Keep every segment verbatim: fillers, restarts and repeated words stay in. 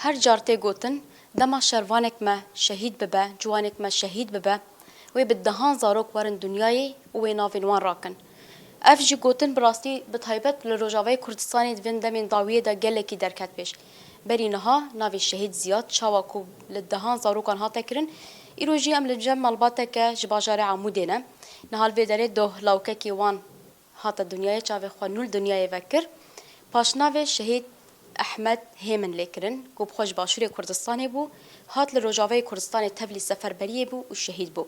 Her car tê gotin, dema şervanek me şehîd bibe, ciwanek me şehîd bibe, wê bi dehan zarok werin dinyayê û wê navên wan rakin. Ev jî gotin bi rastî bi taybet li Rojavayê Kurdistanê di vên demên dawiyê de gelekî derket pêş. Berî niha navê şehîd Ziyad çawa ku li dehan zarokan hate kirin, îro jî em li cem malbateke ji bajarê Amûdê ne. Niha li vê derê doh lawkekî wan hate dinyayê, çavê xwe nû li dinyayê vekir. Paşnavê şehîd Ehmed Hêmin lê kirin, ku bi xwe ji Başûrê Kurdistanê bû, hat li Rojavayê Kurdistanê tevlî seferberiyê bû û şehîd bû.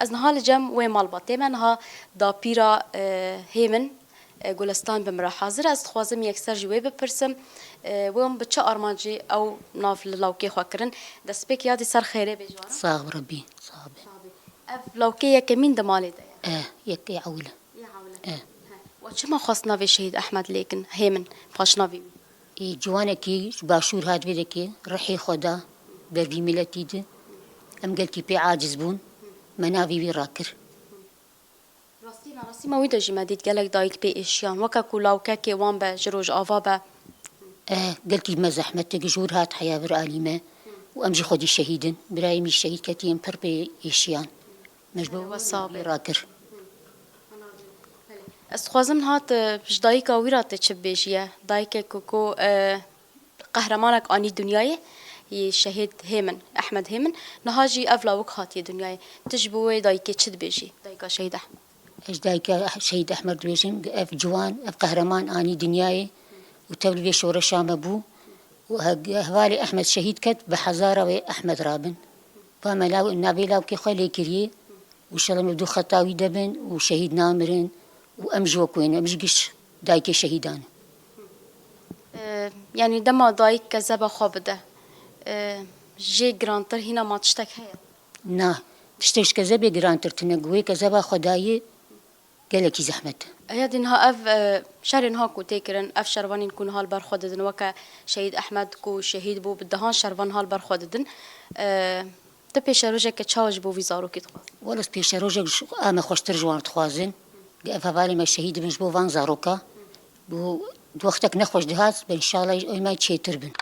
Ez niha li cem wê malbatê me, niha dapîra, e, Hêmin, e, Gulestan bi min re hazir e. Ez dixwazim yekser ji wê bipirsim, e, wê hûn bi çi armancî ew nav li lawkê xwe kirin? Destpêk yadî ser xêrê bê ji wan re. Sax bi Rebî, sax be. Ev lawkê yekemîn di malê de ye? E, yekê ewil e. Ya hewle. E. He. We çima xwest navê Şehîd Ehmed lê kin, Hêmin, paşnavê wî? Ê, ciwanekî ji Başûr hat vê dekê, rihê xwe da ber vî miletî di. Em gelkî pê aciz bûn, me navê wî rakir. Rastî, me rastî me wî de jî me dît gelek dayik pê êşiyan. Weke ku lawkekê wan be, ji Rojava be. E, gelkî me zehmet e, ji wir hat heya vir alî me. Û em jî xwedî şehîd in. Birayê min şehîd ketî, em pir pê êşiyan. Me ji bo Wesa wî be. Rakir. Ez dixwazim niha tu ji dayika wî re tu çi bibêjî ye? Dayikek ku, ku, e, qehremanek anî dinyayê, yê şehîd Hêmin, Ehmed Hêmin, niha jî ev lawik hatiye dinyayê. Tu ji bo wê dayikê çi dibêjî? Dayika şehîd Ehmed. Ez dayika Şehîd Ehmed dibêjim, ev ciwan, ev qehreman anî dinyayê û tevlî vê şoreşa me bû û he-, hevalê Ehmed şehîd ket, bi hezara wê Ehmed rabin. Va me law-, navê lawkê xwe lê kiriye û şela me dû xeta wî de bin û şehîd namirin û em ji wek wê ne, em ji giş dayikê şehîdan in. E, yanî dema dayik kezeba xwe bide, e, jê girantir hîna ma tiştek heye? Na, tiştek ji kezebê girantir tine, ku wê kezeba xwe dayê gelekî zehmet e. Heya dî niha ev, e, şerê niha ku tê kirin, ev şervanên ku niha li ber xwe didin, weke Şehîd Ehmed ku şehîd bû, bi dehan şervan niha li ber xwe didin. E, tu pêşerojeke çawa ji bo vî zarokî dixwazî? Wele ez pêşerojek ji, a me xweştir ji wan dixwazin. Ev hevalê me şehîd dibin ji bo van zaroka. Bû wextek nexweş dihat, be înşallah ew me çêtir bin.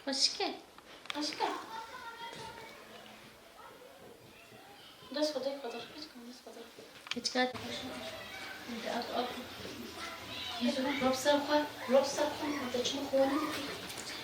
Xweşik e. Xweşik e. Dest xwe, dest xwe, dest xwe, dest xwe. Keçika. Rop ser xwe, rop ser xwe, te çima xwe nedikî?